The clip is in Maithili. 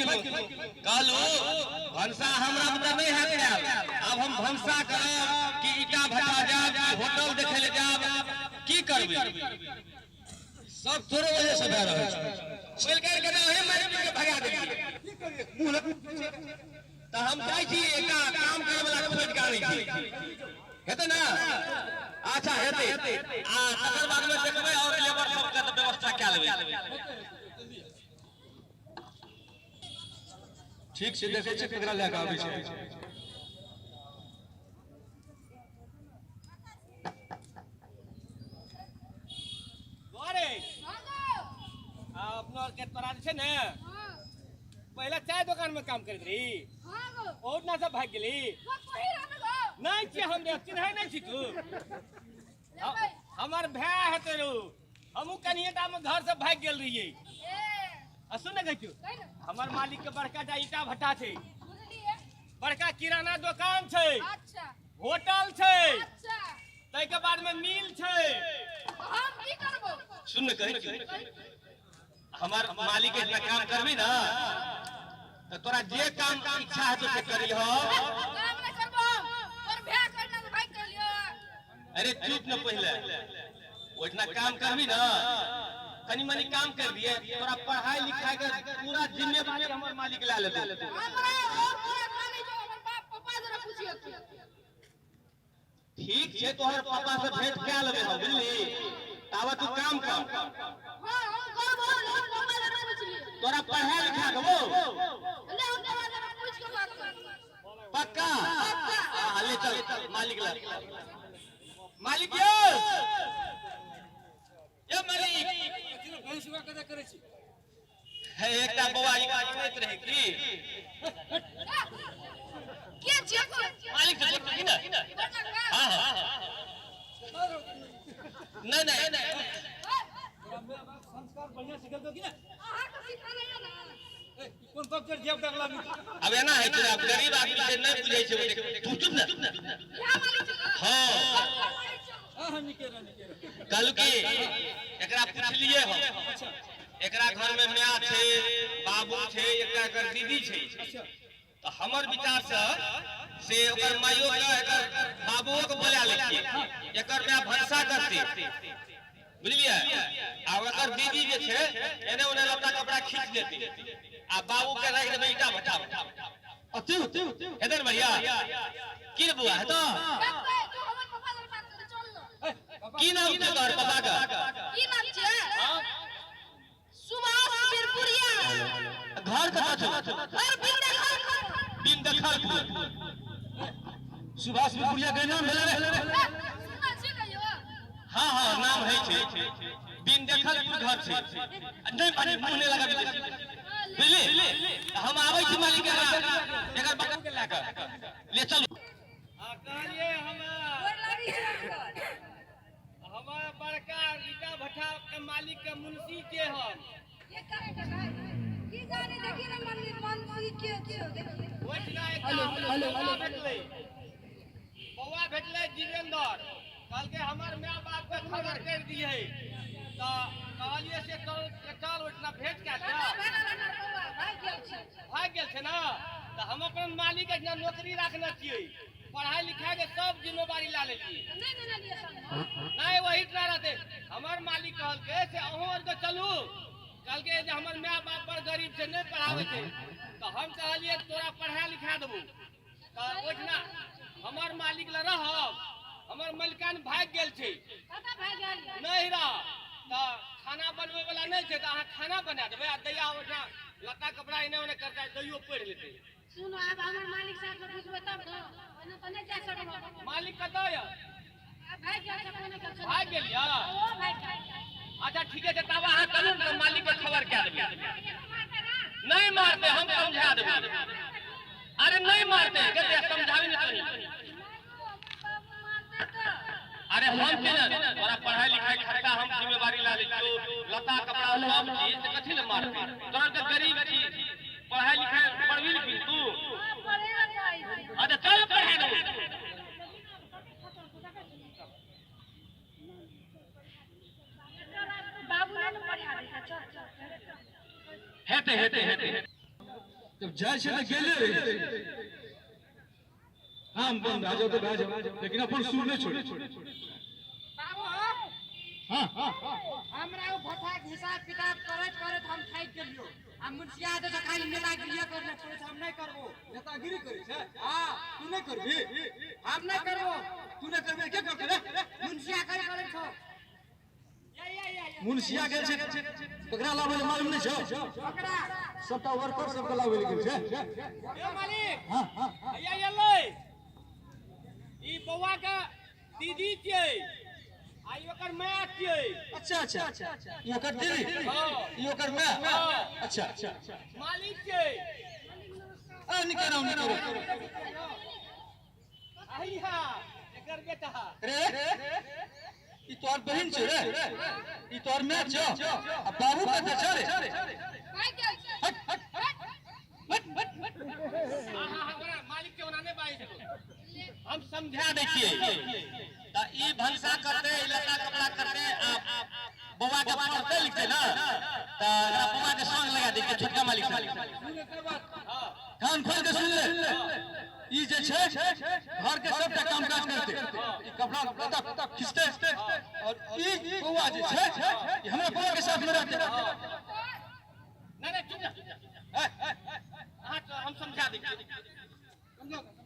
गेलहुँ। कहलहुँ भनसा हमरा बुते नहि हैत कयल। आब हम भनसा करब कि ईटा भट्ठा जायब कि होटल देखै लए जायब, की करबै? सब तोरे वजह से भए रहल छै। बोलि करि के अहीं मारि पीट के भगा देलियै। तऽ हम जाइ छी एकटा काम करै वाला खोजि के आनै छी, हेतै ने? अच्छा हेतै। आ तकर बाद मे देखबै और लेबर सबके तऽ व्यवस्था कए लेबै। ठीक छै, देखै छियै ककरा लए कऽ आबै छै। अरे अपना के तोरा जे छै ने, पहिले चाय दोकान में काम करैत रही, बहुत ना सब भागि गेली। नहीं छियै हम, चिन्है नहीं छी तू। हमर भाय हेतै रू, हमहूँ कनिए टा में घर से भागि गेल रहियै। आ सुन ने, कहै छियौ, हमर मालिक के बड़का टा ईटा भट्टा छै, बड़का किराना दोकान छै, होटल छै, ताहिके बाद में मिल छै। सुन ने, कहै छी, हमर मालिक इतना काम करबी ना तऽ तोरा जे काम इच्छा हेतौ से करी हो। अरे चुप न, पहिले ओहिठिना काम करबी ना, कनी मनी काम कर दिए, तोरा पढ़ाई लिखाई के पूरा जिम्मेवारी हमर मालिक लए लेतौ। ठीक छै, तोहर पापा से भेंट कए लेबै हम, बुझली? ताबे तू काम कर, तोरा पढ़ाई लिखा देबो पक्का। हाँ, ले चल मालिक ला। मालिक यो, ये मालिक है, एकटा बौआ ई करैत रहे की मालिक से बोल की ना? हाँ हाँ, नहीं नहीं। संस्कार बढ़िया सिखेलको कि ना? कोन कब कर जेब डगला? अब एना है छै, आब गरीब आदमी छै, नहीं बुझै छै ओते। तू चुप ना। हाँ, हां हां, निके रह, निके रह। कहलू कि एकरा पुछलिए हम, एकरा घर में माय छै, बाबू छै, एकटा एकर दीदी छै। तऽ हमर विचार से से ओकर माइयो के एकर बाबुओ के बोला लै छियै। एकर माय भनसा करतै, बुझलियै? आ ओकर दीदी जे छै एने ओने लत्ता कपड़ा खींच लेतै आ बाबू के राखि देबै ईटा भट्टा। अति हेतै ने बढ़िया की रे बौआ, हेतौ? की नाम छै तोहर पापा के? सुभाष बिरपुरिया। घर कतऽ छौ? घर बिंदखलपुर। बिंदखलपुर। सुभाष बिपुरिया के नाम भेलै रे? सुनल छी कहियो? हाँ हाँ, नाम है छै, बिंदखलपुर घर छै। आ नहीं पानी मुंह नहीं लगाबी, बुझली? हम आबै छी मालिक के, एकर बाबू के लए कऽ ले चलू। आ कहलिए हम गोर लागै छी अंकल। हमर बड़का ईटा भट्ठा के मालिक के मुंशी के हम। ये की जाने, देखी ना मन मन के छौ, देखी। ओहिठिना एकटा हमरा बौआ भेटलै, बौआ भेटलै जीवेंद्र। कहलकै हमर माय बाप के खबर कर दिए, तऽ कहलिए से चल चल, ओहिठिना भेंट कए लिअ। भागि गेल छै ने, तऽ हम अपन मालिक एहिठिना नौकरी राखने छियै, पढ़ाई लिखाई के सब जिम्मेवारी लए लै छियै। नहि, वही ठिना रहतै। हमर मालिक कहलकै से अहूँ आरके चलू। कहलकै जे हमर माय बाप बड़ गरीब छै, नहि पढ़ाबै छै। तऽ हम कहलियै तोरा पढ़ा लिखा देबू, तऽ ओहिठिना हमर मालिक लए रहब। हमर मलिकान भागि गेल छै, नहि रह, तऽ खाना बनबै वाला नहि छै, तऽ अहाँ खाना बना देबै आ दैया ओहिठिना लत्ता कपड़ा एने ओने करतै, दैयो पढ़ि लेतै। सुनो, आब हमर मालिक साहब के बुझबै तब ने, ओना तऽ नहि जा सकब। मालिक कतऽ यऽ? आब भागि गेल छै, कोने के। भागि गेल यऽ? ओ भागि गेल। अच्छा ठीके छै, तब अहाँ चलू ने, मालिक के खबर कए देबै। नहीं मारते, हम समझा देबै। अरे नहीं मारते, कहते समझाबी ने तनी। अरे हम के ने तोरा पढ़ाई लिखाई खर्चा हम जिम्मेवारी ला लै छियौ, लत्ता कपड़ा सब चीज, तऽ कथी ले मारते? तोरा के गरीब छी, पढ़ाई लिखाई पढ़बी लिखी तू? अच्छा चल, पढ़ा देबो। बाबू नहि ने पढ़ा दै छै, चल चल। हेतै हेतै हेतै। जब जाइ छै तऽ गेले रही। काम बंद भए जाओ तऽ भए जाओ, लेकिन अपन सुर नहि छोड़े। बाबू हाँ हमरा ओ भट्ठा के हिसाब किताब करैत करैत हम थाकि गेलियो। आ मुंशिया दे खाली नेतागिरी करने पड़ै छै, हम नहि करबो। नेतागिरी करै छै? हाँ। तू नहि करबी? हम नहि करबो। तू नहि करबी, के करतै रे? मुंशिया करै करै छौ। या या या या। मुंशिया गेल छै ककरा लाबै लए मालूम नहि छौ? ओकरा सबटा वर्कर सबके लाबै लए गेल छै। ए मालिक, हाँ हाँ हैया एलै। ई बौआ के दीदी छियै आ ई ओकर माय छियै। अच्छा अच्छा, ई ओकर दीदी, ई ओकर माय। अच्छा अच्छा, मालिक छियै। आ निकल आउ, निकल आउ। अहिया एकर बेटा। रे ई तोहर बहिन छै रे, ई तोहर माय छौ, आ बाबू कतऽ छै रे? भागि गेल छै। हट हट हट। हट हट हट। अहाँ हमरा मालिक के ओना नहि बाजि सकू। हम समझा दै छियै तऽ ई भनसा करतै, ई लत्ता कपड़ा करतै आ बौआ के पढ़तै लिखतै ना, तऽ एकरा बौआ के संग लगा दै छियै छोटका मालिक से। कान खोल के सुन ले, ई जे छै घर के सबटा काम काज करते, ई कपड़ा लत्ता खींचते, और ई बौआ जे छै ई हमरा बौआ के साथ में रहते। नहीं नहीं, चुप जा। अहाँ हम समझा दै छियै।